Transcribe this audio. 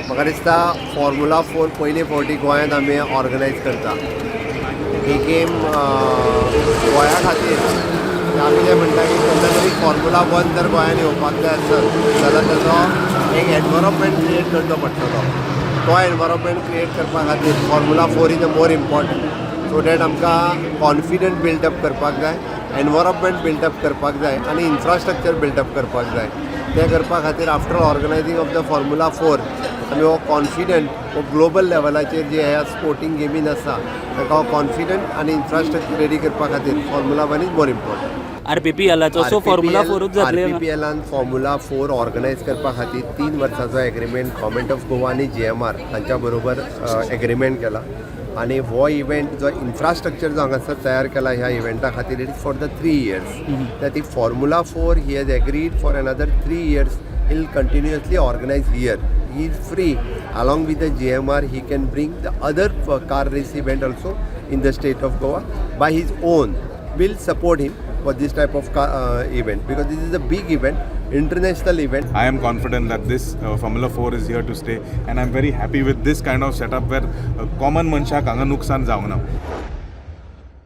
म्हाका दिसता formula four पयले फावटी गोंयांत आमी ऑर्गनायज करता. ही गेम गोंया खातीर आमी जें म्हणटा की केन्ना तरी फॉर्मुला वन जर गोंयांत येवपाक जाय आसत जाल्यार ताजो एक एनवायरमेंट क्रिएट करचो पडटलो. तो एनवायरमेंट क्रिएट करपा खातीर Formula 4 is a more important, so that आमकां कॉन्फिडंट बिल्डअप करपाक जाय, एनवायरमेंट बिल्डअप करपाक जाय आनी इन्फ्रास्ट्रक्चर बिल्डअप करपाक जाय. तें करपा खातीर after organizing of the Formula 4 आमी हो कॉन्फिडंट हो ग्लोबल लेवलाचेर जे ह्या स्पोर्टींग गेमीन आसा ताका हो कॉन्फिडंट आनी इन्फ्रास्ट्रक्चर रेडी करपा खातीर Formula 1 is more important. आरपीपीएलाचो, सो फॉर्म्युला फोरूच जातले? आरपीपीएलान फॉर्म्युला फोर ऑर्गनायज करपा खातीर 3 वर्सांचो एग्रीमेंट गव्हर्मेंट ऑफ गोवा आनी जीएमआर हांच्या बरोबर एग्रीमेंट केला आनी हो इव्हेंट जो इन्फ्रास्ट्रक्चर जो हांगासर तयार केला ह्या इव्हेंटा खातीर, it is for the 3 years. त्या ती Formula 4 he has agreed for another 3 years he'll continuously organize here. He is free. Along with the GMR, he can bring the other car race event also in the state of Goa by his own. We'll support him for this type of car, event, because this is a big event, international event. I am confident that this Formula 4 is here to stay and I'm very happy with this kind of setup where common मनशाक हांगा नुकसान जावंक ना.